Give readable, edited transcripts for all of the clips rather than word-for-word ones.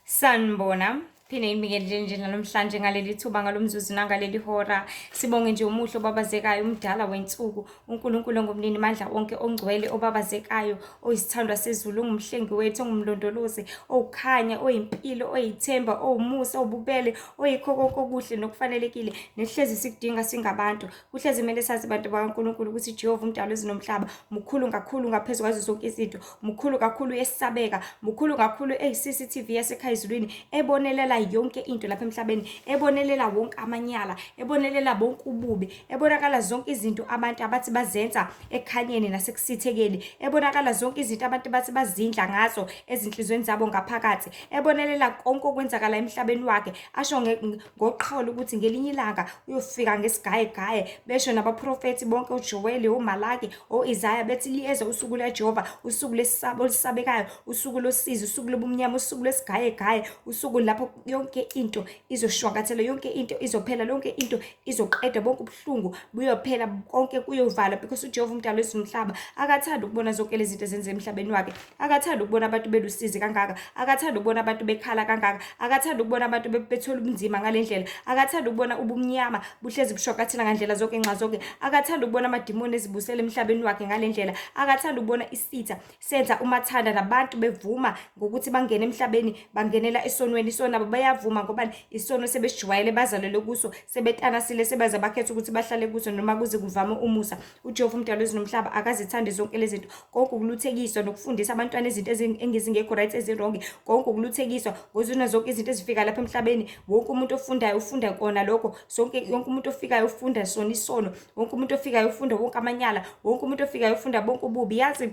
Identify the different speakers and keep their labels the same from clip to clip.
Speaker 1: Sanibona. Phinde ngibingelele nje namhlanje ngaleli thuba, ngalomzuzu nangaleli hora. Sibonge nje umuhle obabazekayo, umdala wensuku, uNkulunkulu ongumnini mandla onke, ongcwele, obabazekayo, oyisithandwa sezulu, ongumhlengi wethu, ongumlondolozi, owukhanya, oyimpilo, oyithemba, owumusa, owububele, oyikho konke okuhle nokufanelekile nehlezi sikudinga singabantu. Kuhlezi kumele sazi bantu bakaNkulunkulu ukuthi Jehova umdali wezulu nomhlaba mukhulu kakhulu ngaphezu kwazo zonke izinto, mukhulu kakhulu, uyesabeka, mukhulu kakhulu, eyi-CCTV yasekhaya ezulwini ebonelela yonke into lapha emhlabeni, ebonelela wonke amanyala, ebonelela bonke ububi, ebonakala zonke izinto abantu abathi bazenza ekukhanyeni nasekusithekeni, ebonakala zonke izinto abantu bathi bazindla ngazo ezinhliziyweni zabo ngaphakathi, ebonelela konke okwenzakala emhlabeni wakhe, asho ngoqholo ukuthi ngelinye ilanga uyofika ngesigayegaye. Besho nabaprofethi bonke, uJoeli, uMalaki, o-Isaya, bethi liyeza usuku lwaJehova, usuku lesisabo olusabekayo, usuku losizi, usuku lobumnyama, usuku lwesigayegaye, usuku lapho yonke into izoshwankathela, yonke into izophela, yonke into izoqedwa, bonke ubuhlungu buyophela, konke kuyovalwa, because uJehova umdali wezulu nomhlaba akathandi ukubona zonke lezi zinto ezenze emhlabeni wakhe. Akathandi ukubona abantu belusizi kangaka, akathandi ukubona abantu bekhala kangaka, akathandi ukubona abantu bethola ubunzima ngale ndlela, akathandi ukubona ubumnyama buhlezi bushwakathela ngandlela zonke, nxa zonke, akathandi ukubona amadimoni ezibusela emhlabeni wakhe ngale ndlela, akathandi ukubona isitha senza umathanda nabantu bevuma ngokuthi bangene emhlabeni, bangenela esonweni. Isono nabo bayavuma ngoba isono sebesijwayele, bazalelwe kuso, sebetanasile, sebaze bakhetha ukuthi bahlale kuso noma kuze kuvame umusa. UJehova umdali wezulu nomhlaba akazithandi zonke lezi zinto, konke ukuluthekiswa nokufundisa abantwana izinto engezingekho right, ezi-wrong, konke ukuluthekiswa ngozona zonke izinto ezifika lapha emhlabeni. Wonke umuntu ofundayo ufunda kona lokho sonke, wonke umuntu ofikayo ufunda sona isono, wonke umuntu ofikayo ufunda wonke amanyala, wonke umuntu ofikayo ufunda bonke ububi. Yazi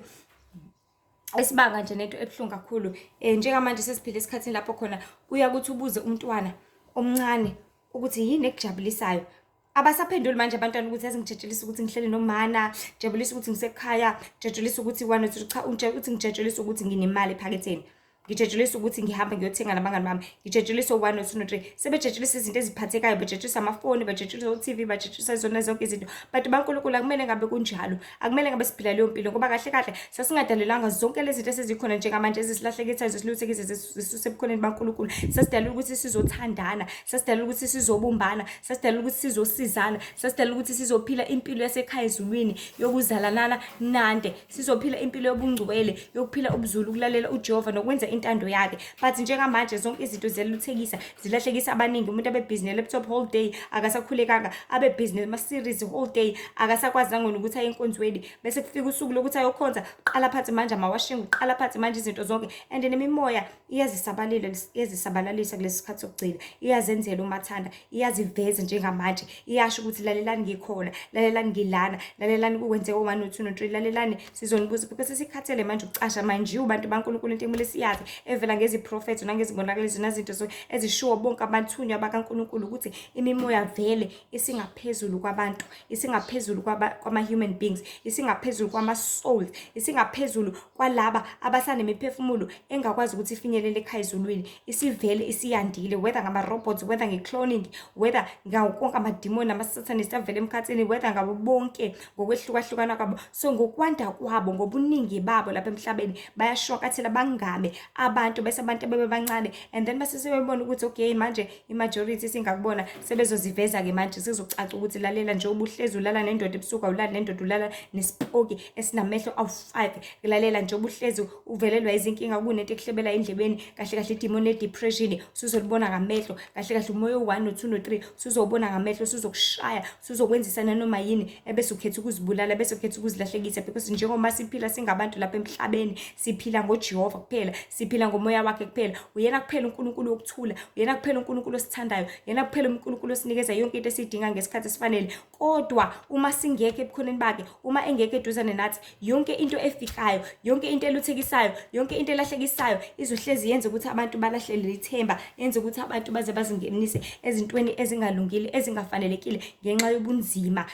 Speaker 1: esibanga nje nento ebuhlungu kakhulu, njengamanje sesiphila esikhathini lapho khona uyakuthi ubuze umntwana omncane ukuthi yini ekujabulisayo, abasaphenduli manje abantwana ukuthi yazi ngijatshulisa ukuthi ngihleli nomana, ngijabulisa ukuthi ngisekhaya, ngijatshulisa ukuthi one, two, cha, uthi ngijatshulisa ukuthi nginemali ephaketheni, ngijatshulisa ukuthi ngihambe ngiyothenga nabangani bami, ngijatshulisa one, no two, no three. Sebejatshulisa izinto eziphathekayo, bejatshulisa amafoni, bejatshulisa o-TV, bejatshulisa zona zonke izinto. Bantu baNkulunkulu, akumele ngabe kunjalo, akumele ngabe siphila leyo mpilo, ngoba kahle kahle sasingadalelwanga zonke lezi zinto esezikhona njengamanje ezisilahlekethayo, zisiluthekise, zisuse ebukhoneni baNkulunkulu. Sasidalelwe ukuthi sizothandana, sasidalelwe ukuthi sizobumbana, sasidalelwe ukuthi sizosizana, sasidalelwe ukuthi sizophila impilo yasekhaya ezulwini yokuzalanana nande, sizophila impilo yobungcwele, yokuphila ubuzulu, ukulalela uJehova nokwenza intando yakhe. But njengamanje zonke izinto ziyaluthekisa, zilahlekisa abaningi. Umuntu abe busy ne-laptop whole day, akasakhulekanga, abe busy nema-series whole day, akasakwazi nangona ukuthi aye enkonzweni. Bese kufika usuku lokuthi ayokhonza, qala phansi manje ama-washing, uqala phansi manje izinto zonke. And nemimoya iyazisabalela, iyazisabalalisa kulesi sikhathi sokugcina, iyazenzela umathanda, iyaziveza njengamanje, iyasho ukuthi lalelani, ngikhona, lalelani, ngilana, lalelani, kukwenzeka o-one, no-two, no-three, lalelani, sizonibuza, because sesikhathele manje ukucasha manje. Bantu baNkulunkulu, into ekumele siyazi evela ngeziprofetho nangezibonakaliso nazinto ezishiwo bonke abathunywa bakaNkulunkulu ukuthi imimoya vele isingaphezulu kwabantu, isingaphezulu kwama-human beings, isingaphezulu kwama-souls, isingaphezulu kwalaba abasanemiphefumulo engakwazi ukuthi ifinyelele ekhaya ezulwini. Isivele isiyandile, whether ngama-robots, whether nge-cloning, whether ngawo konke amadimoni nama-satanist avele emkhathini, whether ngabo bonke ngokwehlukahlukana kwabo. So ngokwanda kwabo, ngobuningi babo lapha emhlabeni, bayashwakathela bangame abantu, bese abantu bebe bancane, and then base sebebona ukuthi okay, manje i-majority singakubona, sebezoziveza-ke manje, sezocaca ukuthi lalela nje, ubuhlezi ulala nendoda ebusuku, awulali nendoda, ulala nesipoki esinamehlo awu-5. Lalela nje, ubuhlezi uvelelwa izinkinga, kunento ekuhlebela endlebeni, kahle kahle idimoni le-depression usuzolibona ngamehlo, kahle kahle umoya o-one, no-two, no-three usuzowubona ngamehlo, usuzokushaya, usuzokwenzisa nanoma yini, ebese ukhetha ukuzibulala, bese ukhetha ukuzilahlekisa. Because njengoba siphila singabantu lapha emhlabeni, siphila ngoJehova kuphela, siphila ngomoya wakhe kuphela. Uyena kuphela uNkulunkulu wokuthula, uyena kuphela uNkulunkulu osithandayo, uyena kuphela uNkulunkulu osinikeza yonke into esiyidinga ngesikhathi esifanele. Kodwa uma singekho ebukhoneni bakhe, uma engekho eduzane nathi, yonke into efikayo, yonke into eluthekisayo, yonke into elahlekisayo izohlezi yenze ukuthi abantu balahlele ithemba, yenze ukuthi abantu baze bazingenise ezintweni ezingalungile, ezingafanelekile, ngenxa yobunzima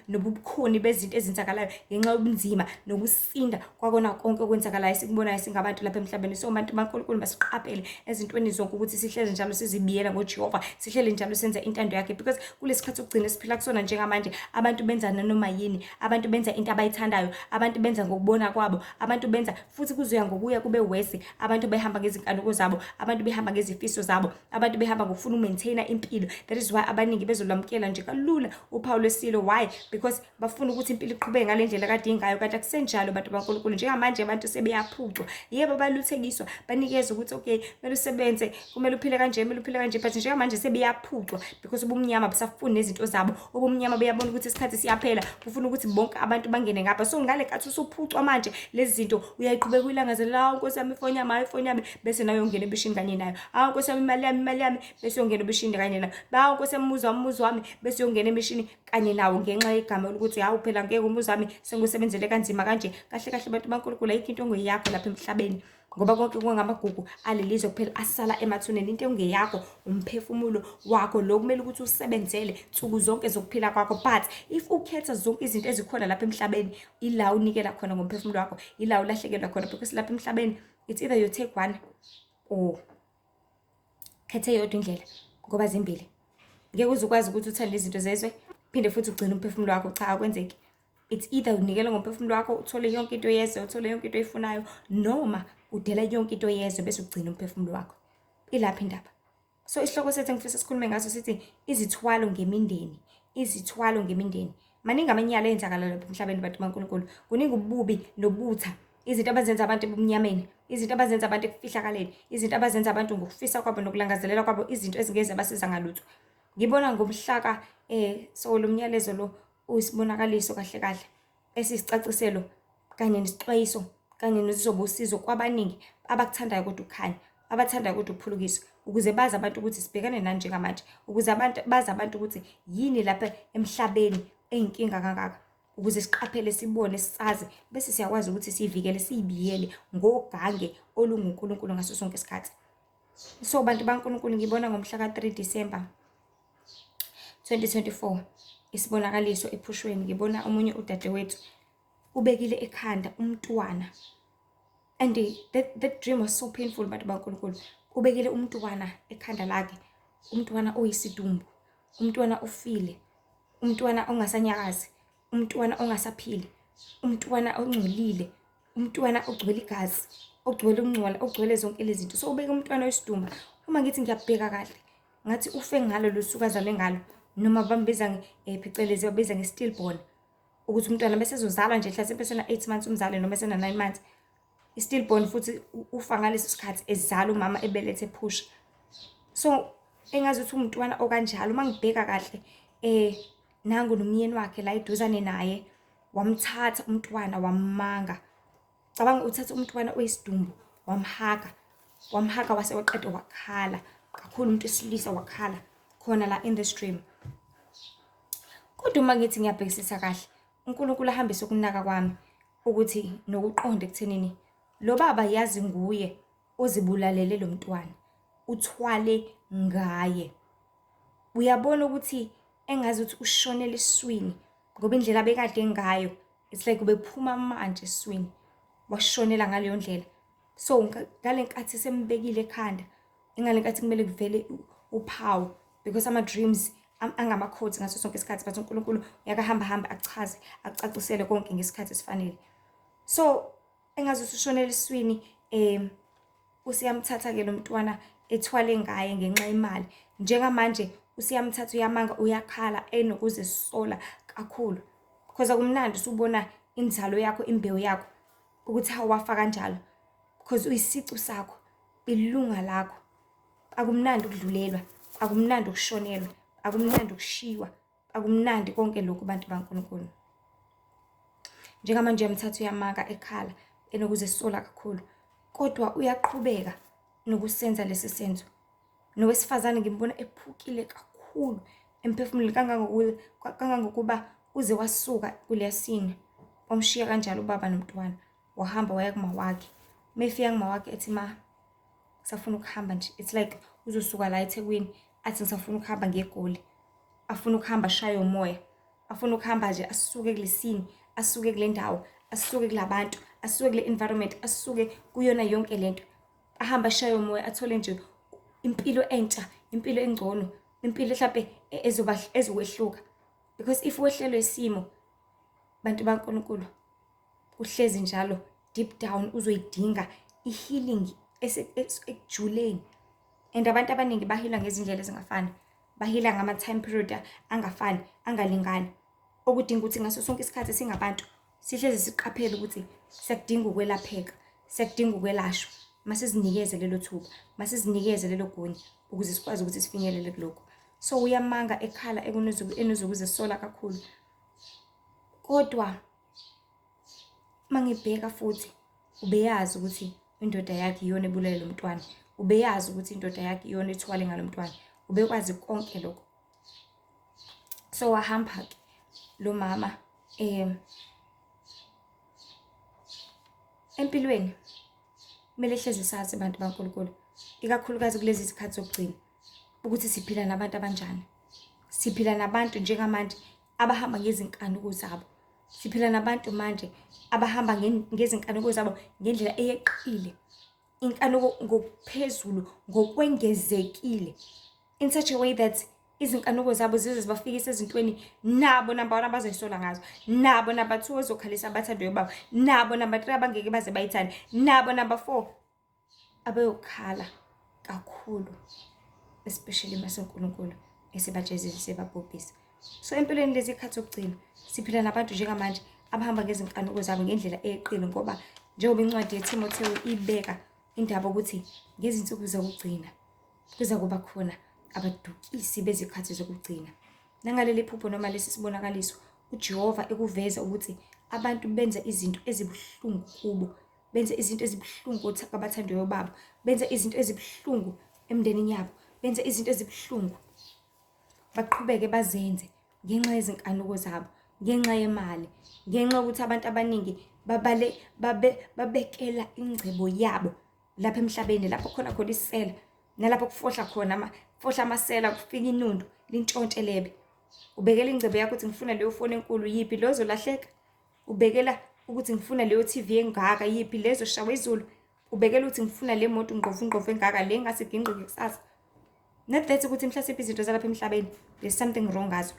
Speaker 1: nobubukhoni bezinto ezenzakalayo, ngenxa yobunzima nokusinda kwakona konke okwenzakalayo esikubonayo singabantu lapha emhlabeni. So So bantu baNkulunkulu, masiqaphele ezintweni zonke ukuthi sihlele njalo sizibiyela ngoJehova, sihlele njalo senza intando yakhe, because kulesikhathi sokugcina esiphila kusona njengamanje, abantu benza nanoma yini, abantu benza into abayithandayo, abantu benza ngokubona kwabo, abantu benza futhi kuzoya ngokuya kube worse. Abantu behamba ngezinkanuko zabo, abantu behamba ngezifiso zabo, abantu behamba ngokufuna uku-maintaina impilo. That is why abaningi bezolwamukela nje kalula uphawu lwesilo. Why? Because bafuna ukuthi impilo iqhubeke ngale ndlela kade ingayo, kanti akusenjalo, bantu baNkulunkulu. Njengamanje abantu sebeyaphucwa. Yebo, baluthekiswa, banikezwa ukuthi okay, kumele usebenze, kumele uphile kanje, kumele uphile kanje, but njengamanje sebeyaphucwa because ubumnyama busafuni nezinto zabo. Ubumnyama buyabona ukuthi isikhathi siyaphela, kufuna ukuthi bonke abantu bangene ngapha. So ngale nkathi usuphucwa manje lezi zinto, uyayiqhubeka uyilangazelela. "Hawu nkosi yami, ifoni yami, hayi ifoni yami," bese nayo ungena ebishini kanye nayo. "Hawu nkosi yami, imali yami, imali yami," bese uyongena ebishini kanye nayo. "Hawu nkosi yami, umuzi wami, umuzi wami," bese uyongena emishini kanye nawo, ngenxa yegama lokuthi hawu phela ngeke umuzi wami sengiwusebenzele kanzima kanje. Kahle kahle, bantu baNkulunkulu, ayikho into ongeyakho lapha emhlabeni, ngoba konke kungamagugu alelizwe kuphela asala emathuneni. Into engeyakho umphefumulo wakho, lo kumele ukuthi usebenzele nsuku zonke zokuphila kwakho. But if ukhetha zonke izinto ezikhona lapha emhlabeni, ila unikela khona ngomphefumulo wakho, ila ulahlekelwa khona, because lapha emhlabeni it's either you take one or khethe eyodwa indlela, ngoba zimbili. Ngeke uze ukwazi ukuthi uthande izinto zezwe phinde futhi ugcine umphefumulo wakho. Cha, akwenzeki. It's either unikele ngomphefumulo wakho, uthole yonke into yezwe, uthole yonke into oyifunayo, noma udela yonke into yezwe bese ugcina umphefumulo wakho. Ilapho indaba. So isihloko sethu engifisa sikhulume ngaso sithi izithwalo ngemindeni, izithwalo ngemindeni. Maningi amanyala eyenzakala lapha emhlabeni, bantu baNkulunkulu. Kuningi ububi nobutha, izinto abazenza abantu ebumnyameni, izinto abazenza abantu ekufihlakaleni, izinto abazenza abantu ngokufisa kwabo nokulangazelela kwabo, izinto ezingeze zabasiza ngalutho. Ngibona ngomhlaka so lo myalezo lo uyisibonakaliso kahle kahle esiyisicaciselo kanye nesixwayiso kanye nezizoba usizo kwabaningi abakuthandayo kodwa ukukhanya, abathandayo kodwa ukuphulukiswa, ukuze bazi abantu ukuthi sibhekane nani njengamanje, ukuze abantu bazi abantu ukuthi yini lapha emhlabeni eyinkinga kangaka, ukuze siqaphele, sibone, sazi, bese siyakwazi ukuthi siyivikele, siyibiyele ngogange olunguNkulunkulu ngaso sonke isikhathi. So bantu baNkulunkulu, ngibona ngomhla ka-3 December 2024 isibonakaliso ephushweni. Ngibona omunye udadewethu ubekile ekhanda umntwana, and that dream was so painful, bantu baNkulunkulu. Ubekile umntwana ekhanda lakhe, umntwana oyisidumbu, umntwana ofile, umntwana ongasanyakazi, umntwana ongasaphili, umntwana ongcolile, umntwana ogcwele igazi, ogcwele ukungcola, ogcwele zonke lezi zinto. So ubeke umntwana wesidumbu. Uma ngithi ngiyabheka kahle, ngathi ufe ngalo lo suku azalwe ngalo, noma bambiza phecelezi babiza nge-stillborn, ukuthi umntwana bese ezozalwa nje mhlasimpe esena-8 months umzali noma esena-9 months, i-stillborn futhi ufa ngaleso sikhathi ezala, umama ebelethe, ephusha. So engazuthi umntwana okanjalo. Uma ngibheka kahle, nangu nomyeni wakhe la eduzane naye, wamthatha umntwana wammanga. Cabanga, uthatha umntwana oyisidumbu, wamhaga, wamhaga, wase waqeda wakhala kakhulu umuntu wesilisa, wakhala khona la in this dream. Kodwa uma ngithi ngiyabhekisisa kahle, uNkulunkulu ahambise ukunaka kwami ukuthi nokuqonda ekuthenini lo baba yazi nguye ozibulalele lo mntwana, uthwale ngaye. Uyabona ukuthi engazuthi ushonele esiswini, ngoba indlela abekade ngayo, it's like ubephuma manje esiswini, washonela ngaleyo ndlela. So ngale nkathi sembekile ekhanda, ingale nkathi kumele kuvele uphawu, because ama-dreams angama-codes ngaso sonke isikhathi, but uNkulunkulu uyakahamba hamba achaze, acacisele konke ngesikhathi esifanele. So engazuthi ushonela esiswini, usiyamthatha-ke lo mntwana ethwale ngaye ngenxa yemali. Njengamanje usiyamthatha, uyamanga, uyakhala enokuzisola kakhulu, because akumnandi usubona inzalo yakho, imbewu yakho, ukuthi hawu, wafa kanjalo, because uyisicu sakho, ilunga lakho. Akumnandi ukudlulelwa, akumnandi ukushonelwa, akumnandi ukushiywa, akumnandi konke lokhu, bantu baNkulunkulu. Njengamanje uyamthatha, uyamaka, ekhala enokuzisola kakhulu, kodwa uyaqhubeka nokusenza lesi senzo. Nowesifazane ngimbona ephukile kakhulu emphefumulweni, kangangokuba uze wasuka kuleya scene, wamshiya kanjalo ubaba nomntwana, wahamba waya kuma wakhe. Mefika kuma wakhe ethi, "Ma, ngisafuna ukuhamba nje." It's like uzosuka la eThekwini athi, "Ngisafuna ukuhamba ngiye eGoli," afuna ukuhamba ashaye umoya, afuna ukuhamba nje asuke kule scene, asuke kule ndawo, asuke kulabantu, asuke kule environment, asuke kuyona yonke lento. Ahambe ashaye umoya athole nje impilo entsha, impilo engcono, impilo hlampe ezoba ezokwehluka. Because if wehlelwe isimo, bantu baNkulunkulu, uhlezi njalo deep down uzoyidinga i-healing ekujuleni. And abantu abaningi bahila ngezindlela ezingafani, bahila ngama-time period angafani, angalingani. Okudinga ukuthi ngaso sonke isikhathi singabantu sihlezi siqaphele ukuthi siyakudinga ukwelapheka, siyakudinga ukwelashwa. Masizinikeze lelo thuba, masizinikeze lelo gunya ukuze sikwazi ukuthi sifinyelele kulokho. So uyamanga ekhala enozukuzisola kakhulu. Kodwa mangibheka futhi ubeyazi ukuthi indoda yakhe iyona ebulele lo mntwana, ubeyazi ukuthi indoda yakhe iyona ethwale ngalo mntwana, ubekwazi konke lokho. So wahamba-ke lo mama empilweni kumele hlezi sazi abantu baNkulunkulu, ikakhulukazi kulezi zikhathi zokugcina, ukuthi siphila nabantu abanjani. Siphila nabantu njengamanje abahamba ngezinkanuko zabo. Siphila nabantu manje abahamba ngezinkanuko zabo ngendlela eyeqile, inkanuko ngokuphezulu, ngokwengezekile, in such a way that izinkanuko zabo zize zibafikise ezintweni nabo number one abazoyisola ngazo, nabo number two ozokhalisa abathandiwe babo, nabo number three abangeke baze bayithande, nabo number four abayokhala kakhulu, especially mase uNkulunkulu esebajezile, sebabhubhisa. So empilweni lezi khathi zokugcina siphila nabantu njengamanje abahamba ngezinkanuko zabo ngendlela eyeqile, ngoba njengoba incwadi yeThimothewu ibeka indaba ukuthi ngezinsuku zokugcina kuza kuba khona abadukisi bezikhathi zokugcina. Nangaleli phupho noma lesi sibonakaliso, uJehova ekuveza ukuthi abantu benza izinto ezibuhlungu kubo, benze izinto ezibuhlungu kwabathandiweyo babo, benze izinto ezibuhlungu emndenini yabo, benze izinto ezibuhlungu, baqhubeke bazenze ngenxa yezinkanuko zabo, ngenxa yemali, ngenxa yokuthi abantu abaningi babale babe babekela ingcebo yabo lapha emhlabeni, lapho khona khona isela nalapho kufohla khona fohla amasela, kufika inundu lintshontshe lebe. Ubekela ingcebo yakho ukuthi ngifuna leyo foni enkulu, yiphi lo zolahleka? Ubekela ukuthi ngifuna leyo TV engaka, yiphi lezo shawa izulu? Ubekela ukuthi ngifuna le moto ngqovu ngqovu engaka, le ngase ginqike kusasa. Not that ukuthi mhlasimpe izinto zalapha emhlabeni there's something wrong ngazo,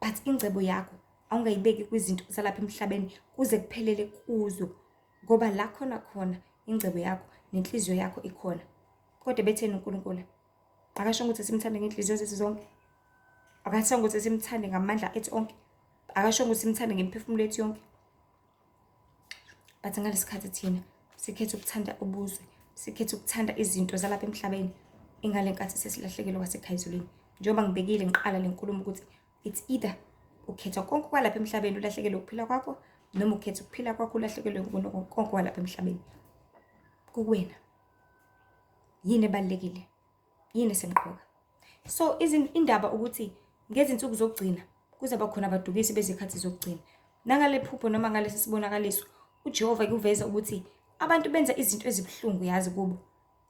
Speaker 1: but ingcebo yakho awungayibeki kwizinto zalapha emhlabeni kuze kuphelele kuzo, ngoba la khona khona ingcebo yakho nenhliziyo yakho ikhona. Kodwa betheni uNkulunkulu? Akasho ukuthi simthande ngenhliziyo zethu zonke, akasho ukuthi simthande ngamandla ethu onke, akasho ukuthi simthande ngemiphefumulo yethu yonke. But ngalesikhathi thina sikhetha ukuthanda ubuzwe, sikhetha ukuthanda izinto zalapha emhlabeni, ingale nkathi sesilahlekelwe kwasekhaya ezulwini. Njengoba ngibekile ngiqala le nkulumo ukuthi it's either ukhetha konke kwalapha emhlabeni ulahlekelwe ukuphila kwakho, noma ukhetha ukuphila kwakho ulahlekelwe konke kwalapha emhlabeni. Kuwena yini ebalulekile, yini esemqoka? So indaba ukuthi ngezinsuku zokugcina kuzaba khona abadukisi bezikhathi zokugcina. Nangale phupho noma ngalesi sibonakaliso, uJehova kuveza ukuthi abantu benza izinto ezibuhlungu yazi kubo,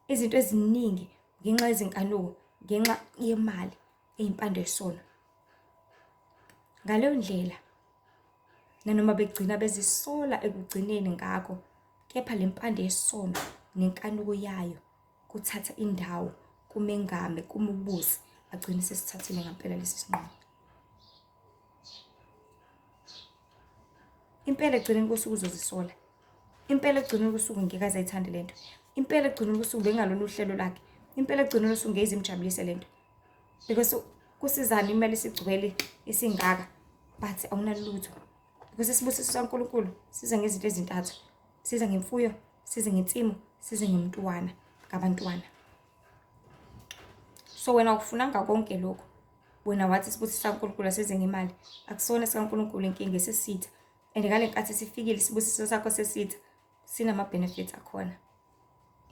Speaker 1: izinto eziningi ngenxa yezinkanuko, ngenxa yemali eyimpande yesono. Ngaleyo ndlela nanoma begcina bezisola ekugcineni ngakho, kepha le mpande yesono nenkanuko yayo kuthatha indawo kumengame, kumubusi, agcine sesithathile ngampela lesi sinqumo. Impela ekugcineni kosuku uzozisola. Impela ekugcineni kosuku ngeke aze ayithande lento. Impela ekugcineni kosuku bengalona uhlelo lakhe. Impela ekugcineni kosuku ngeke izimjabulise lento. Because kusizani imali isigcwele isingaka, but awunalutho. Because isibusiso saNkulunkulu siza ngezinto ezintathu. Siza ngemfuyo, size ngensimu, size ngomntwana, ngabantwana. So wena ukufunanga konke lokho. Wena wathi isibusiso saNkulunkulu asize ngemali. Akusona sikaNkulunkulu, inkinga esesitha. And ngale nkathi sifikile isibusiso sakho sesitha, sinama benefits akhona.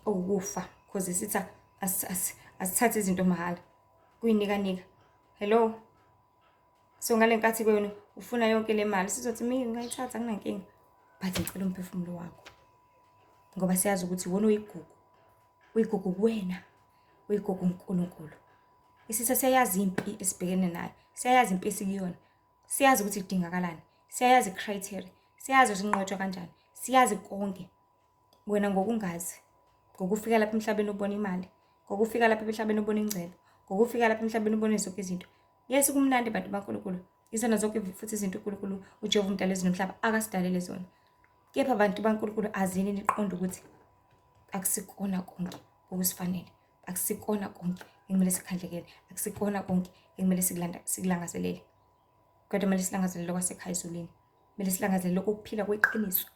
Speaker 1: Okufa, because isitha asithathe izinto mahhala. Kuyinika nika. Hello. So ngale nkathi kwena ufuna yonke le mali, sizothi mina ngayithatha anginankinga, but ngicela umphefumulo wakho, ngoba siyazi ukuthi wona uyigugu, uyigugu kuwena, uyigugu uNkulunkulu. Isitha siyayazi impi esibhekene nayo, siyayazi impi esikuyona, siyazi ukuthi kudingakalani, siyayazi i-criteria, siyazi ukuthi inqotshwa kanjani, siyazi konke. Wena ngokungazi Ngokufika lapha emhlabeni ubona imali, ngokufika lapha emhlabeni ubona ingcebo, ngokufika lapha emhlabeni ubone zonke izinto. Yes, kumnandi bantu baNkulunkulu. Izona zonke futhi izinto uNkulunkulu uJehova umdali wezulu nomhlaba akasidalele zona. Kepha bantu baNkulunkulu azini niqonde ukuthi akusikona konke okusifanele, akusikona konke ekumele sikhandlekele, akusikona konke ekumele sikulangazelele. Kodwa kumele silangazelele okwasekhaya ezulwini. Kumele silangazelele ukuphila kweqiniso.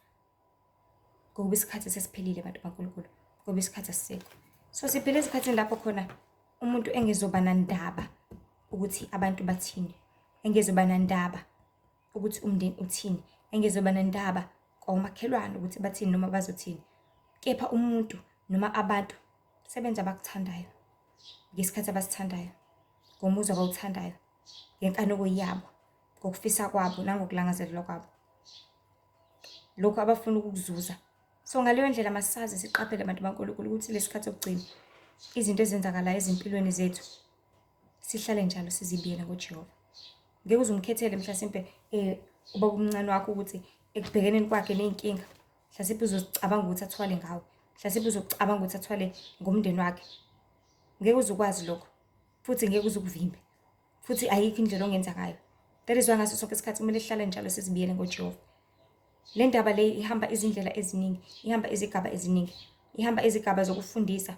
Speaker 1: Ngokuba isikhathi sesiphelile bantu baNkulunkulu, ngoba isikhathi asisekho. So siphila esikhathini lapho khona umuntu engezoba nandaba ukuthi abantu bathini, engezoba nandaba ukuthi umndeni uthini, engezoba nandaba komakhelwane ukuthi bathini noma bazothini. Kepha umuntu noma abantu sebenza abakuthandayo ngesikhathi abasithandayo, ngomuzwa abawuthandayo, ngenkanuko yabo, ngokufisa kwabo nangokulangazelela kwabo, lokhu abafuna ukukuzuza. So ngaleyo ndlela masazi siqaphele abantu baNkulunkulu ukuthi lesikhathi sokugcina izinto ezenzakalayo ezimpilweni zethu sihlale njalo sizibiyele ngoJehova. Ngeke uze umkhethele mhlasimpe ubaba omncane wakho ukuthi ekubhekeneni kwakhe ney'nkinga mhlasimpe uzocabanga ukuthi athwale ngawe, mhlasimpe uzocabanga ukuthi athwale ngomndeni wakhe. Ngeke uze ukwazi lokho futhi ngeke uze ukuvimbe futhi ayikho indlela ongenza ngayo. That is why ngaso sonke isikhathi kumele sihlale njalo sizibiyele ngoJehova. Le ndaba le ihamba izindlela eziningi, ihamba izigaba eziningi, ihamba izigaba zokufundisa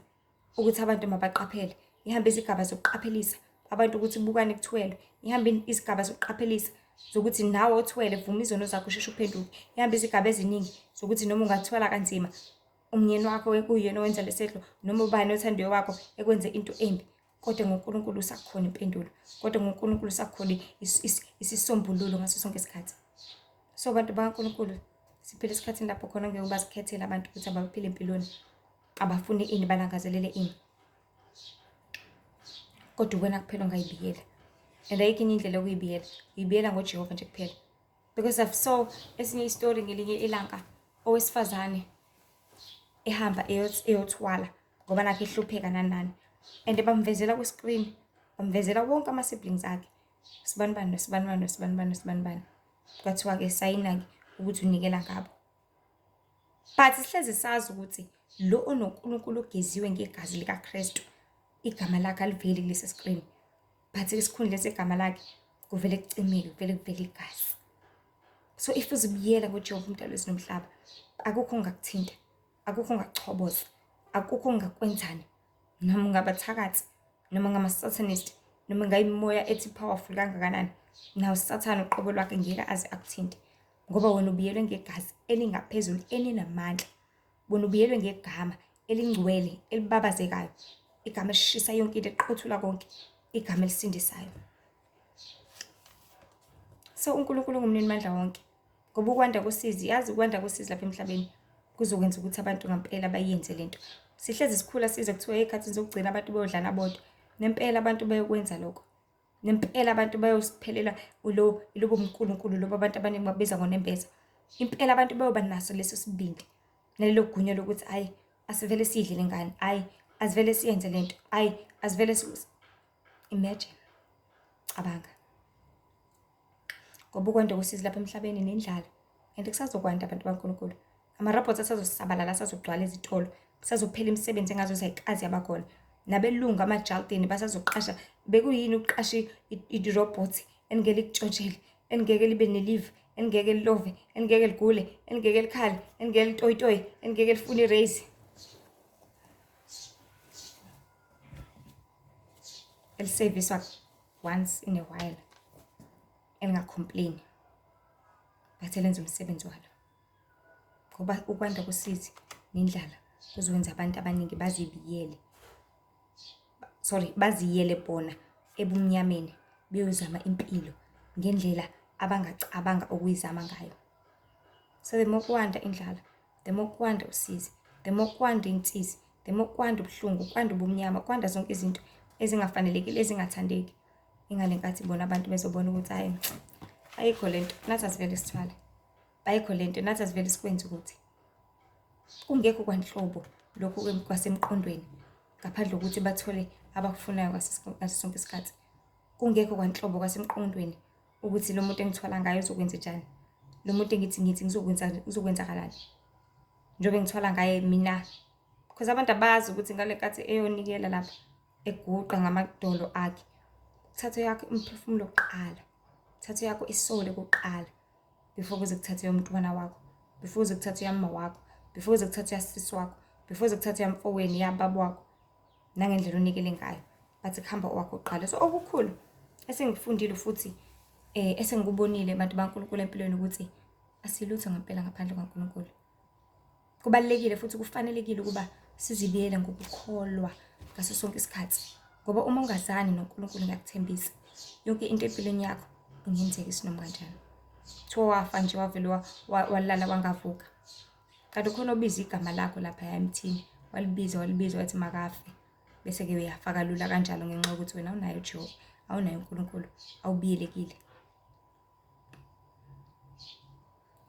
Speaker 1: ukuthi abantu mabaqaphele, ihamba izigaba zokuqaphelisa abantu ukuthi bukani kuthwelwe, ihamba izigaba zokuqaphelisa zokuthi nawe othwele vuma izono zakho usheshe uphenduke, ihamba izigaba eziningi zokuthi noma ungathwala kanzima umyeni wakho kuyena owenza lesehlo noma ubani othandiwe wakho ekwenze into embi, kodwa ngoNkulunkulu usakhona impendulo, kodwa ngoNkulunkulu usakhona isisombululo ngaso sonke isikhathi. So bantu bakaNkulunkulu siphila esikhathini lapho khona ngeke bazikhethele abantu ukuthi abaphile empilweni, abafune ini, balangazelele ini, kodwa uwena kuphela ongayibiyela. And ayikho enye indlela yokuyibiyela, uyibiyela ngoJehova nje kuphela. Because I've saw esinye isitori ngelinye ilanga, owesifazane ehamba eyothwala ngoba nakhe ehlupheka nani nani, and bamvezela kwi-screen, bamvezela wonke ama-siblings akhe, sibanibani nosibanibani nosibanibani nosibanibani, kwathiwa-ke sayina-ke ukuthi unikela ngabo. But sihlezi sazi ukuthi lo onoNkulunkulu ogeziwe ngegazi likaKristu, igama lakhe aliveli kulesi screen, but esikhundleni segama lakhe kuvele kucimeke, kuvele kuvele igazi. So if uzibiyela ngoJehova umdali wezulu nomhlaba, akukho ongakuthinta, akukho ongakuchoboza, akukho ongakwenzani, noma ungabathakathi, noma ngama-satanist, noma ngayimoya ethi powerful kangakanani, nawo Sathane uqobo lwakhe ngeke aze akuthinte, ngoba wena ubiyelwe ngegazi elingaphezulu elinamandla. Wena ubiyelwe ngegama elingcwele elibabazekayo, igama elishisa yonke into, eliqothula konke, igama elisindisayo. So uNkulunkulu ungumninimandla wonke, ngoba ukwanda kosizi, yazi ukwanda kosizi lapha emhlabeni kuzokwenza ukuthi abantu ngampela bayenze lento. Sihlezi sikhula size kuthiwa ey'khathini zokugcina abantu bayodlana bodwa. Nempela abantu bayokwenza lokho. Nempela abantu bayosiphelela lobo buNkulunkulu lobo abantu abaningi bakubiza ngonembeza. Impela abantu bayoba naso leso sibindi nalelo gunya lokuthi hhayi asivele siyidle le ngane, hhayi asivele siyenze lento, hhayi asivele imagine, cabanga. Ngoba ukwanda kosizi lapha emhlabeni nendlala, and kusazokwanda abantu baNkulunkulu. Amarobhothi asazosabalala, asazogcwala ezitolo, kusazophela imisebenzi engazuthi ayikaze yabakhona. Nabelungu amajaldini basazoqasha, bekuyini ukuqasha irobhothi elingeke likutshontshele, elingeke libe nelive, elingeke lilove, elingeke ligule, elingeke likhale, elingeke litoyitoye, elingeke lifune i-raise. Eliseviswa once in a while, elingacomplain, but elenza umsebenzi walo. Ngoba ukwanda kosizi nendlala kuzokwenza abantu abaningi bazibiyele, sorry, baziyele bona ebumnyameni beyozama impilo ngendlela abangacabanga ukuyizama ngayo. So the more kwanda indlala, the more kwanda usizi, the more kwanda insizi, the more kwanda ubuhlungu, kwanda ubumnyama, kwanda zonke izinto ezingafanelekile, ezingathandeki. Ingale nkathi bona abantu bezobona ukuthi hhayi, ayikho lento, nathi asivele sithwale, ayikho lento, nathi asivele sikwenze ukuthi kungekho kwanhlobo lokhu kwasemqondweni, ngaphandle kokuthi bathole abakufunayo ngaso sonke isikhathi. Kungekho kwanhlobo kwasemqondweni ukuthi lo muntu engithwala ngaye uzokwenza njani, lo muntu engithi ngithi ngizokwenza uzokwenzakalani, njengoba engithwala ngaye mina Because abantu abazi ukuthi ngale nkathi eyonikela lapha eguqa ngamadolo akhe, kuthathwe yakho umphefumulo kuqala, kuthathwe yakho isole kuqala before kuze kuthathwe yomntwana wakho, before kuze kuthathwe yamma wakho, before kuze kuthathwe yasisi wakho, before kuze kuthathwe yamfowenu, yababa wakho, nangendlela onikele ngayo. Bathi kuhamba owakho kuqala. So okukhulu esengikufundile futhi esengikubonile bantu baNkulunkulu empilweni ukuthi asilutho ngempela ngaphandle kwaNkulunkulu. Kubalulekile futhi kufanelekile ukuba sizibiyele ngokukholwa ngaso sonke isikhathi, ngoba uma ungazani noNkulunkulu ngiyakuthembisa yonke into empilweni yakho ingenzeka isinoma kanjani. Kuthiwa wafa nje wavele walala wangavuka, kanti khona obiza igama lakho lapha emthini, walibiza walibiza wathi makafe, bese-ke uyafa kalula kanjalo ngenxa yokuthi wena awunaye uJehova, awunaye uNkulunkulu, awubiyelekile.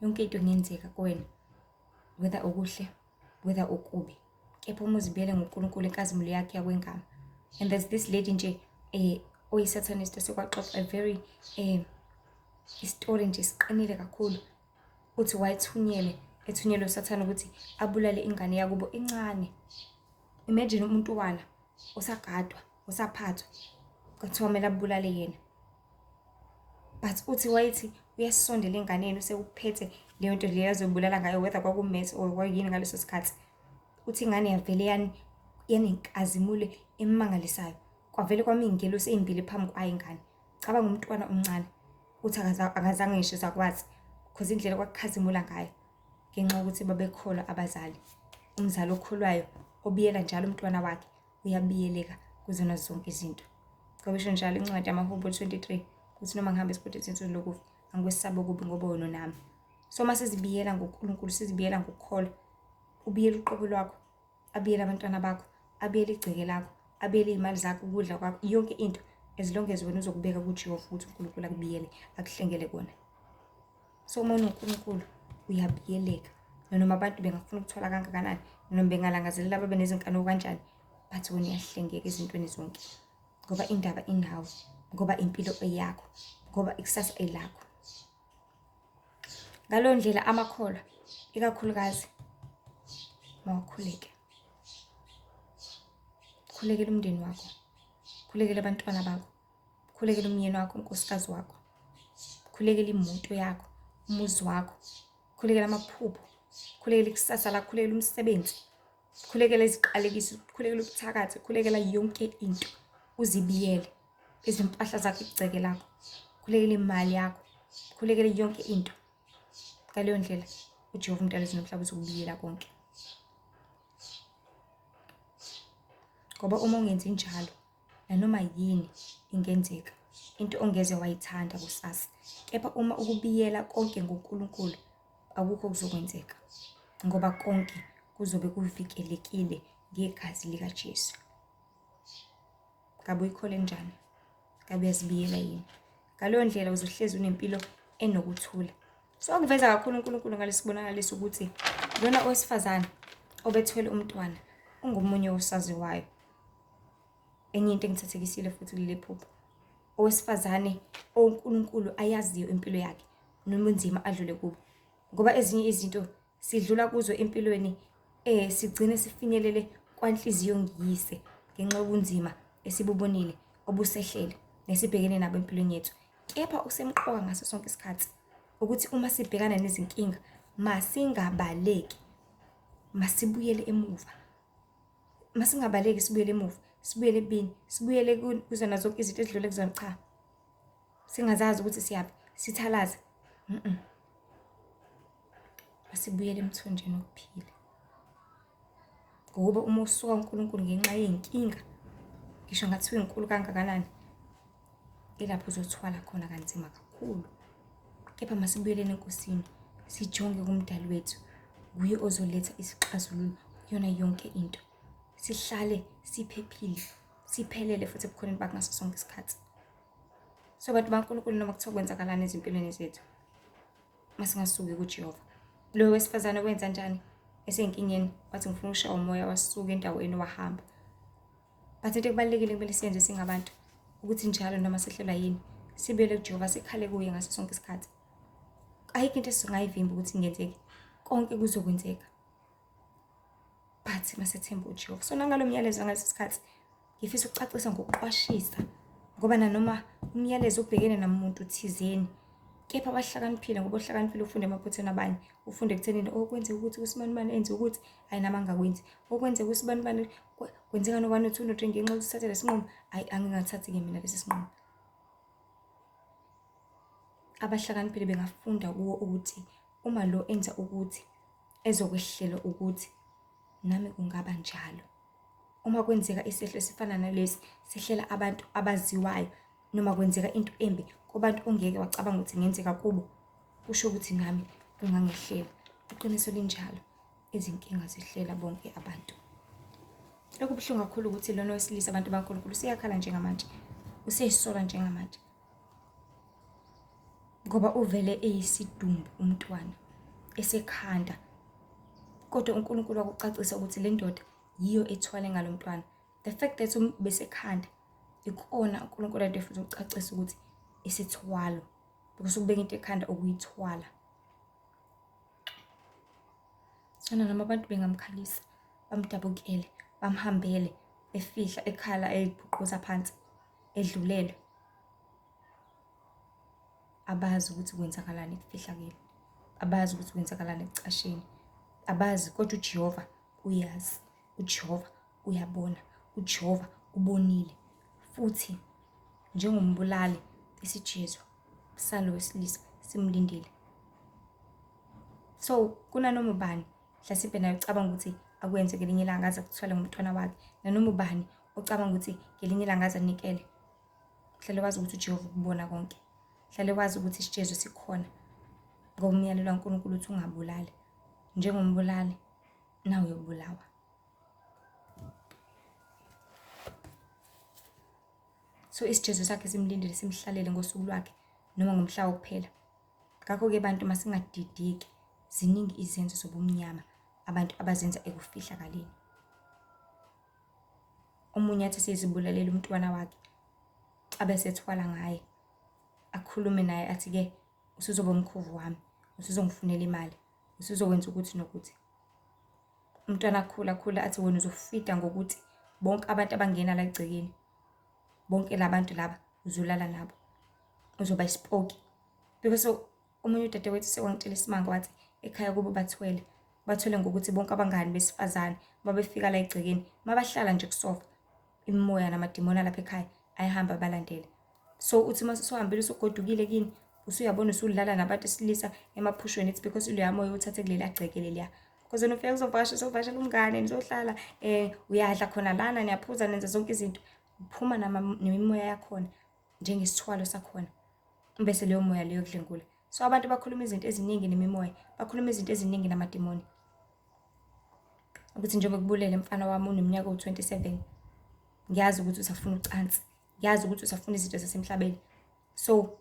Speaker 1: Yonke into ingenzeka kuwena, whether okuhle, whether okubi, kepha uma uzibiyele ngoNkulunkulu inkazimulo yakhe yakwengama. And there's this lady nje oyi-satanist osekwaxoxa a very isitori nje siqinile kakhulu. Uthi wayethunyelwe, ethunyelwe uSathane ukuthi abulale ingane yakubo encane. Imagine umuntu wala osagadwa, osaphathwa, kwathiwa kumele abulale yena. But uthi wayethi uyasondela enganeni usekuphethe leyo nto leyo azobulala ngayo, whether kwakummese or kwakuyini ngaleso sikhathi. Uthi ingane yavele yanenkazimulo emangalisayo. Kwavele kwami iy'ngelosi ey'mbili phambi kwayo ingane. Cabanga umntwana omncane, uthi akazange ngisho sakwazi because indlela kwakukhazimula ngayo ngenxa yokuthi babekholwa abazali. Umzali okholwayo obiyela njalo umntwana wakhe uyabiyeleka kuzona zonke izinto. Ngoba isho njalo incwadi yamaHubo 23 ukuthi noma ngihamba esigodini sensizini lokufa angikwesaba okubi ngoba wena unami. So uma sizibiyela ngoNkulunkulu, sizibiyela ngokukholwa, ubiyela uqobo lwakho, abiyele abantwana bakho, abiyele igceke lakho, abiyele iy'mali zakho, ukudla kwakho, yonke into, as long as wena uzokubeka kuJehova ukuthi uNkulunkulu akubiyele, akuhlengele kona. So uma unoNkulunkulu uyabiyeleka, nanoma abantu bengafuna ukuthola kangakanani, nanoma bengalangazelela babe nezinkanuko kanjani, but wena uyahlengeka ezintweni zonke, ngoba indaba inawe, ngoba impilo eyakho, ngoba ikusasa elakho. Ngaleyo ndlela amakholwa ikakhulukazi mawakhuleke, khulekela umndeni wakho, khulekela abantwana bakho, khulekela umyeni wakho, unkosikazi wakho, khulekela imoto yakho, umuzi wakho, khulekela amaphupho, khulekela ikusasa lakho, khulekela umsebenzi, khulekela iziqalekiso, khulekela ubuthakathi, khulekela yonke into, uzibiyele izimpahla zakho, igceke lakho, khulekela imali yakho, khulekela yonke into. Ngaleyo ndlela uJehova uMdali wezulu nomhlaba uzokubiyela konke, ngoba uma ungenzi njalo nanoma yini ingenzeka, into ongeze wayithanda kusasa. Kepha uma ukubiyela konke ngoNkulunkulu, akukho okuzokwenzeka, ngoba konke kuzobe kuvikelekile ngegazi likaJesu. Ngabe uyikhole njani? Ngabe uyazibiyela yini? Ngaleyo ndlela uzohlezi unempilo enokuthula. So akuveza kakhulu uNkulunkulu ngalesibonakaliso ukuthi lona owesifazane obethwele umntwana ungomunye wosaziwayo. Enye into engithathekisile futhi kuleli phupho, owesifazane oNkulunkulu ayaziyo impilo yakhe nobunzima adlule kubo, ngoba ezinye izinto sidlula kuzo empilweni sigcine sifinyelele kwanhliziyo ngiyise ngenxa yobunzima esibubonile obusehlele nesibhekene nabo empilweni yethu. Kepha okusemqoka ngaso sonke isikhathi ukuthi uma sibhekana nezinkinga masingabaleki, masibuyele emuva. Masingabaleki sibuyele emuva, sibuyele ebini, sibuyele kuzona zonke izinto esidlule kuzona. Cha, singazazi ukuthi siyaphi, sithalaze. Masibuyele emthonjeni wokuphila, ngokuba uma usuka uNkulunkulu ngenxa yey'nkinga, ngisho ngathiwa inkulu kangakanani, ilapho uzothwala khona kanzima kakhulu. Kepha masibuyeleni eNkosini, sijonge kuMdali wethu, nguye ozoletha isixazululo kuyona yonke into. Sihlale siphephile, siphelele futhi ebukhoneni bakhe ngaso sonke isikhathi. So bantu baNkulunkulu, noma kuthiwa kwenzakalani ezimpilweni zethu, masingasuki kuJehova. Lo wesifazane wenza njani esenkingeni? Wathi ngifuna ukushawa umoya, wasuka endaweni wahamba. But into ekubalulekile kumele siyenze singabantu ukuthi njalo noma sehlelwa yini, sibuyele kuJehova, sikhale kuye ngaso sonke isikhathi. Ayikho into esingayivimba ukuthi ingenzeki, konke kuzokwenzeka. But masethemba uJehova. So nangalo myalezo ngalesi sikhathi ngifisa ukucacisa ngokuqwashisa ngoba nanoma umyalezo ubhekene namuntu thizeni kepha abahlakaniphile ngoba ohlakaniphile ufunde emaphutheni abanye ufunde ekuthenini okwenzeka ukuthi usibanibani enze ukuthi ayi nami angakwenzi okwenzeka usibanibani kwenzeka no-one no-two no-three ngenxa yokuthi uthathe lesi nqumo ayi angingathathi-ke mina lesi sinqumo. Abahlakaniphile bengafunda kuwo ukuthi uma lo enza ukuthi ezokwehlela ukuthi nami kungaba njalo. Uma kwenzeka isehlo esifana nalesi sehlela abantu abaziwayo noma kwenzeka into embi kubantu ongeke wacabanga ukuthi ingenzeka kubo, kusho ukuthi nami kungangehlela. Iqiniso linjalo, izinkinga zehlela bonke abantu. Okubuhlungu kakhulu ukuthi lona wesilisa abantu baNkulunkulu useyakhala njengamanje, useyisola njengamanje ngoba uvele eyisidumbu umntwana esekhanda kodwa uNkulunkulu wakucacisa ukuthi le ndoda yiyo ethwale ngalo mntwana. The fact that besekhanda ikona uNkulunkulu ade futhi ucacisa ukuthi isithwalo because ukubeka into ekhanda ukuyithwala. Sona noma abantu bengamkhalisa bamdabukele bamhambele efihla ekhala eyibhuquza phansi edlulelwe abazi ukuthi kwenzakalani ekufihlakele abazi ukuthi kwenzakalani ekucasheni abazi kodwa uJehova uyazi uJehova uyabona uJehova ubonile futhi njengombulali isijezo salo wesilisa simlindile. So kunanoma ubani mhlasimpe naye ucabanga ukuthi akwenze ngelinye ilanga aze akuthwale ngomntwana wakhe nanoma ubani ocabanga ukuthi ngelinye ilanga aze anikele hlale wazi ukuthi uJehova ukubona konke hlale wazi ukuthi isijezo sikhona ngoba umyalelo kaNkulunkulu uthi ungabulali njengombulali nawe uyobulawa. So isijezo sakhe simlindele simhlalele ngosuku lwakhe noma ngomhla wokuphela. Ngakho-ke bantu masingadideki, ziningi izenzo zobumnyama abantu abazenza ekufihlakaleni. Omunye athi sezibulalela umntwana wakhe abesethwala ngaye akhulume naye athi-ke usuzoba umkhovu wami usuzongifunela imali usuzokwenza ukuthi nokuthi. Umntwana akhula akhula athi wena uzofida ngokuthi bonke abantu abangena la egcekeni bonke la bantu laba uzolala nabo uzoba isipoki because omunye udadewethu sewangitshela isimanga wathi ekhaya kubo bathwele bathwele ngokuthi bonke abangani besifazane babefika la egcekeni mabahlala nje kusofa imimoya namadimoni alapha ekhaya ayahamba abalandele so uthi uma usuhambile usugodukile kini usuyabona usudlala nabantu esilisa emaphushweni it's because uloya moya uthathe kuleli gceke leliya because wena ufika kuzovakasha uzovakashela umngane nizohlala um uyadla khona lana niyaphuza nenza zonke izinto uphuma nemimoya yakhona njengesithwalo sakhona bese leyo moya leyo kudlengula so abantu bakhuluma izinto eziningi nemimoya bakhuluma izinto eziningi namadimoni ukuthi njengoba kubulele mfana wami uneminyaka ewu-27 ngiyazi ukuthi usafuna ucansi ngiyazi ukuthi usafuna izinto zasemhlabeni so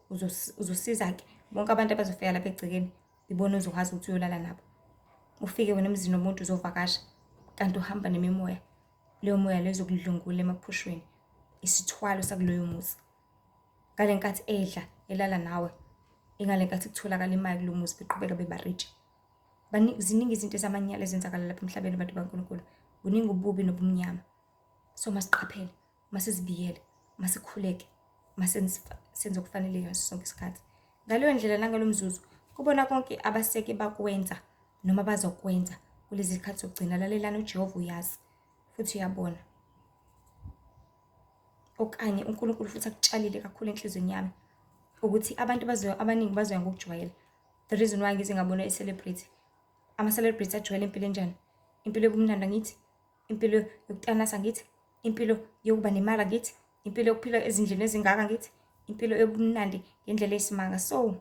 Speaker 1: uzosiza-ke bonke abantu abazofika lapha egcekeni ibona ozokwazi ukuthi uyolala nabo ufike wena emzini womuntu uzovakasha kanti uhamba nemimoya leyo moya leyo izokudlungula emaphushweni isithwalo sakuloyo muzi ngale nkathi edla elala nawe ingale nkathi kutholakala imali kulo muzi beqhubeka bebarich ziningi izinto ezamanyala ezenzakala lapha emhlabeni abantu baNkulunkulu buningi ububi nobumnyama so masiqaphele masizibiyele masikhuleke masenze okufanele ngaso sonke isikhathi ngaleyo ndlela nangalo mzuzu kubona konke abaseke bakwenza noma bazokwenza kulezi zikhathi zokugcina lalelani uJehova uyazi futhi uyabona okanye uNkulunkulu futhi akutshalile kakhulu enhliziyweni yami ukuthi abantu bazoya abaningi bazoya ngokujwayela the reason why ngize ngabona i-celebrity ama-celebrity ajwayele impilo enjani impilo yobumnandi angithi impilo yokutanasa ngithi impilo yokuba nemali angithi impilo yokuphila ezindlini ezingaka ngithi impilo yobumnandi ngendlela eyisimanga so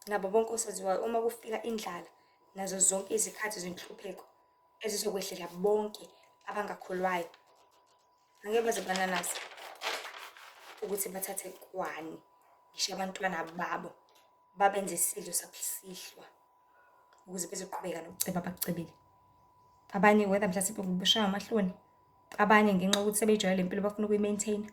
Speaker 1: nabo bonke osaziwayo uma kufika indlala nazo zonke izikhathi zenhlupheko ezizokwehlela bonke abangakholwayo angeke baze bananaze ukuthi bathathe kwani ngisho abantwana babo babenze isidlo sakusihlwa ukuze bezoqhubeka nokuceba abakucebile. Abanye whether mhlasimpe ngokushaywa amahloni, abanye ngenxa yokuthi sebeyijwayele le mpilo bafuna ukuyi-maintain-a,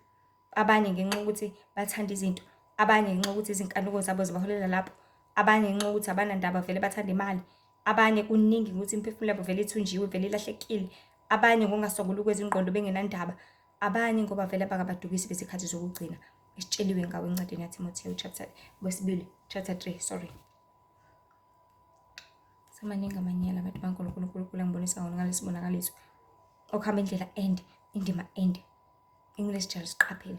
Speaker 1: abanye ngenxa yokuthi bathanda izinto, abanye ngenxa yokuthi izinkanuko zabo zibaholela lapho, abanye ngenxa yokuthi abanandaba vele bathanda imali. Abanye kuningi ukuthi imiphefumulo yabo vele ithunjiwe, vele ilahlekile. Abanye ngokungaswanguluki kwezingqondo bengenandaba. Abanye ngoba vele bangabadukisi bezikhathi zokugcina. Esitsheliwe ngawo encwadini yaTimothewu chapter wesibili chapter 3 sorry. Semaningi amanyala abantu baNkulunkulu uNkulunkulu angibonisa wona ngalesibonakaliso. Okuhamba indlela ende, indima ende. English jalo siqaphele.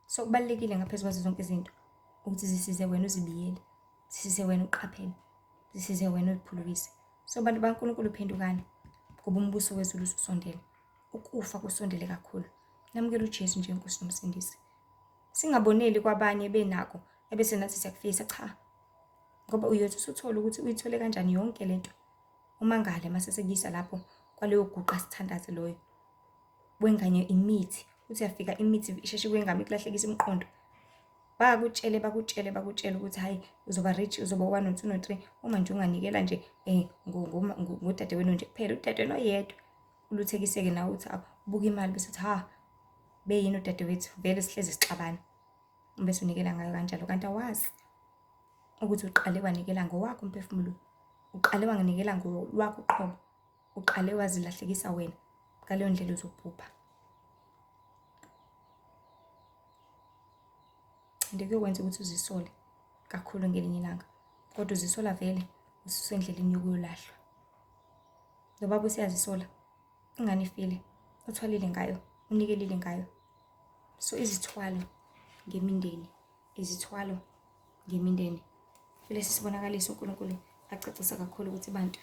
Speaker 1: So kubalulekile ngaphezu kwazo zonke izinto ukuthi zisize wena uzibiyele, zisize wena uqaphele, zisize wena uziphulukise. So bantu baNkulunkulu phendukani ngoba umbuso wezulu ususondele. Ukufa kusondele kakhulu. Namukela uJesu njengeNkosi noMsindisi. Singaboneli kwabanye benako ebese nathi siyakufisa cha. Ngoba uyothi usuthola ukuthi uyithole kanjani yonke lento. Umangale mase sekuyisa lapho kwaleyo guqa sithandaze loyo. Wenganywe imithi uthi uyafika imithi isheshe kwengama ikulahlekisa umqondo. Bakutshele bakutshele bakutshele ukuthi hayi uzoba rich uzoba 1 no 2 no 3 uma nje unganikela nje eh ngodadewenu nje kuphela udadewenu oyedwa uluthekiseke nawe uthi ubuka imali bese uthi ha beyini udadewethu vele sihlezi sixabana bese unikela ngayo kanjalo kanti awazi ukuthi uqale wanikela ngowakho umphefumulo uqale wanginikela ngolwakho uqobo uqale wazilahlekisa wena ngaleyo ndlela uzobhubha and kuyokwenza ukuthi uzisole kakhulu ngelinye ilanga kodwa uzisola vele ususendleleni yokuyolahlwa lo baba useyazisola ingane ifile uthwalile ngayo unikelile ngayo so izithwalo ngemindeni izithwalo ngemindeni kulesi sibonakaliso uNkulunkulu acacisa kakhulu ukuthi bantu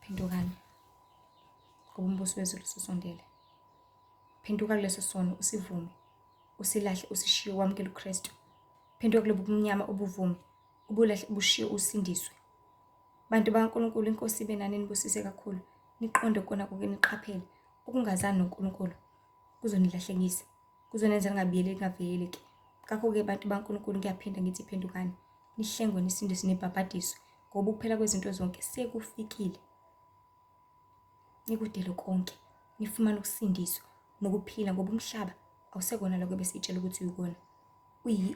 Speaker 1: phendukani ngoba umbuso wezulu ususondele phenduka kuleso sono usivume usilahle usishiye wamukele uKristu phenduka kulobu bumnyama ubuvume ubulahle ubushiye usindiswe bantu bakaNkulunkulu inkosi ibe nani nibusise kakhulu niqonde kona konke niqaphele ukungazani noNkulunkulu kuzonilahlekisa kuzonenza ningabuyeli ningavikeleki ngakho-ke bantu baNkulunkulu ngiyaphinda ngithi phendukani nihlengwe nisindiswe nibhabhadiswe ngoba ukuphela kwezinto zonke sekufikile nikudele konke nifumane ukusindiswa nokuphila ngoba umhlaba awusekona lokho ebesitshela ukuthi uyikona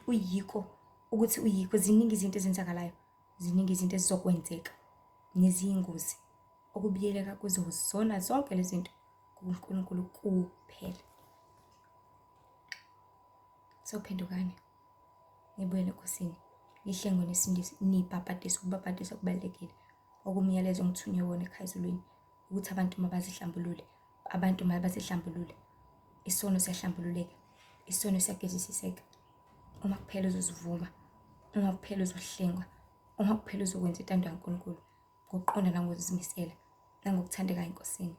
Speaker 1: uyikho ukuthi uyikho ziningi izinto ezenzakalayo ziningi izinto ezizokwenzeka neziyingozi okubiyeleka kuzo zona zonke lezi zinto kuNkulunkulu kuphela sophendukani nibuyele enkosini nihlengwe nisindiswe nibhabhadiswe ukubhabhadiswa kubalulekile okumyalezo ngithunywe wona ekhaya ezulwini ukuthi abantu mabazihlambulule abantu mabazihlambulule isono siyahlambululeka isono siyagezisiseka uma kuphela uzozivuma uma kuphela uzohlengwa uma kuphela uzokwenza intando kaNkulunkulu ngokuqonda nangokuzimisela nangokuthandeka enkosini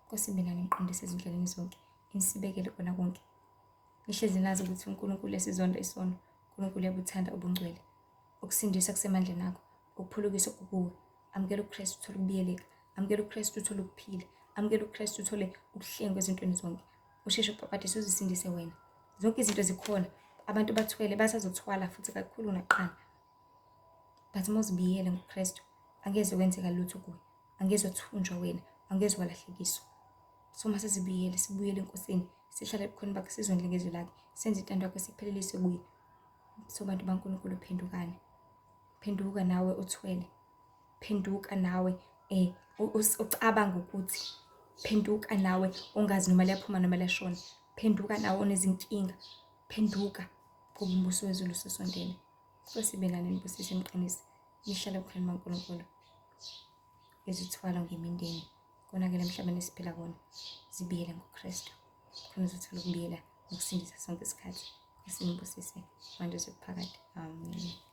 Speaker 1: Nkosi mina niqondise ezindleleni zonke inisibekele kona konke nihlezi nazi ukuthi uNkulunkulu esizonda isono uNkulunkulu uyabuthanda ubungcwele ukusindiswa kusemandleni akho ukuphulukiswa kukuwe amukela uKristu uthole ukubiyeleka amukela uKristu uthole ukuphila amukela uKristu uthole ukuhlengwa ezintweni zonke usheshe ubhabhadise uzisindise wena zonke izinto zikhona abantu bathwele basazothwala futhi kakhulu naqala but uma uzibiyele ngoKristu angeze kwenzeka lutho kuwe angeze wathunjwa wena angeze walahlekiswa so uma sesibuyele sibuyele enkosini sihlale ebukhoni bakhe sizondle ngezwi lakhe senze intando yakhe siphelelise kuye so bantu baNkulunkulu phendukani phenduka nawe uthwele phenduka nawe eh ucabanga ukuthi phenduka nawe ongazi noma liyaphuma noma liyashona phenduka nawe onezinkinga phenduka ngoba umbuso wezulu usosondele Nkosi ibe nani nibusise niqinise nihlale ebukhoneni baNkulunkulu. Izithwalo ngemindeni konakele emhlabeni esiphila kona zibiyele ngoKristu khona uzothola ukubiyela nokusindisa sonke isikhathi. Nkosi nibusise manje kuphakade. Amen.